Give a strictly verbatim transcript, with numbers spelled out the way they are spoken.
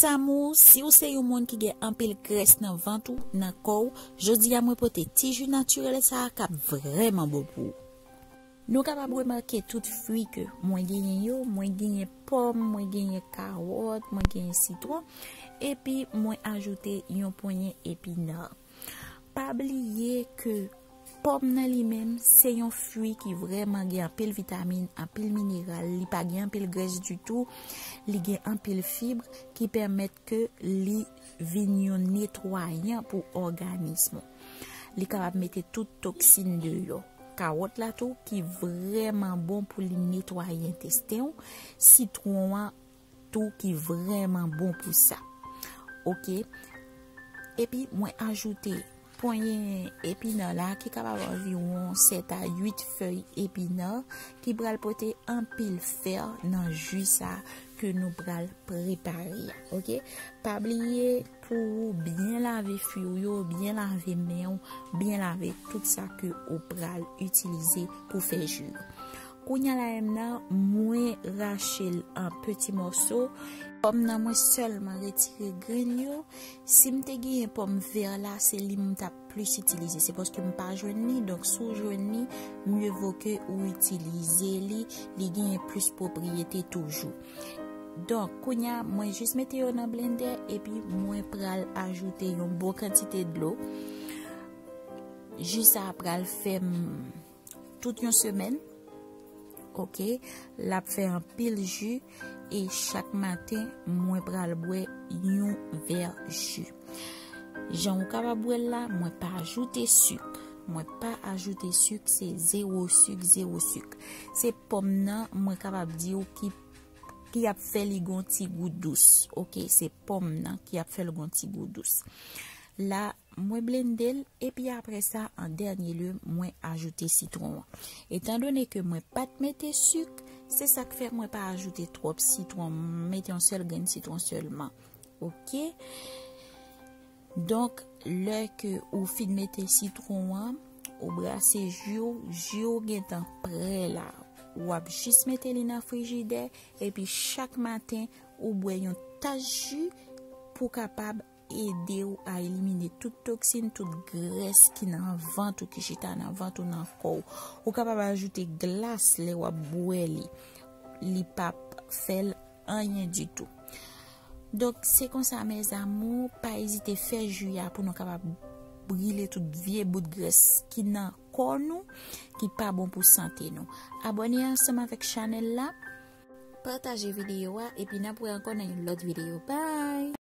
Mes amours, si w se yon moun ki gen anpil grès nan vant ou, nan kò w, jodi a mwen pote ti ji natirèl sa a k ap vrèman bon pou ou. Nou kapab remake tout fwi ke mwen genyen yo, mwen genyen pòm, mwen genyen kawòt, mwen genyen sitwon, epi mwen ajoute yon ponyen epina. Pa bliye ke pòm nan li menm, se yon fwi ki vrèman gen anpil vitamin, anpil mineral, li pa gen anpil grès ditou, li gen anpil fib ki pèmèt ke li vin yon netwayan pou òganis ou. Li kapab mete tout toksin deyò. Kawòt la tou ki vrèman bon pou li netwaye entesten w, sitwon an tou ki vrèman bon pou sa. Oke. Epi mwen ajoute ponyen epina la ki kapab anviwon sèt a uit fèy epina ki pral pote anpil fè nan ji sa ke nou pral prepare a. Oke? Pa bliye pou ou byen lave fwi w yo, byen lave men w, byen lave tout sa ke ou pral itilize pou fè ji yo. Kounye a la menm nan, mwen rache l an peti mòso. Pòm nan mwen sèlman retire grenn yo. Si m te genyen pòm vè la, se li m t ap plis itilize. Se paske m pa jwenn li, donk si w jwenn li, mieux vaut ke ou itilize li, li genyen plis pwopriyete toujou. Donk, kounye a, mwen jis mete yo nan blendè, epi mwen pral ajoute yon bon kantite dlo. Ji sa a pral fè m tout yon semèn. Oke, l ap fè anpil ji e chak maten mwen pral bwè yon vè ji. Jan ou kapab wè l la, mwen pa ajoute sik. Mwen pa ajoute sik, se zewo sik, zewo sik. Se pòm nan, mwen kapab di w ki, ki ap fè li gon ti gou dous. Oke, se pòm nan ki ap fè l gon ti gou dous. La, mwen blende l, epi apre sa, an dènye lye, mwen ajoute sitwon an. Etandone ke mwen pa t mete sik, se sa k fè mwen pa ajoute twòp sitwon, mwen mete yon sèl grenn sitwon sèlman. Oke? Donk, lè ke ou fin mete sitwon an, ou brase ji w, ji w gentan prè la. W ap jis mete li nan frijidè, epi chak maten, ou bwè yon tas ji pou kapab ede w a elimine tout toksin, tout grès ki nan vant ou, ki chita nan vant ou, nan kò w. Ou kapab ajoute glas lè w ap bwè li. Li p ap fè l anyen ditou. Donk, se konsa, mes amours, pa ezite fè ji a pou nou kapab brile tout vye bout grès ki nan kò nou, ki pa bon pou sante nou. Abòne ansanm avèk chanèl la, pataje videyo a, epi n ap wè ankò nan yon lòt videyo. Bye!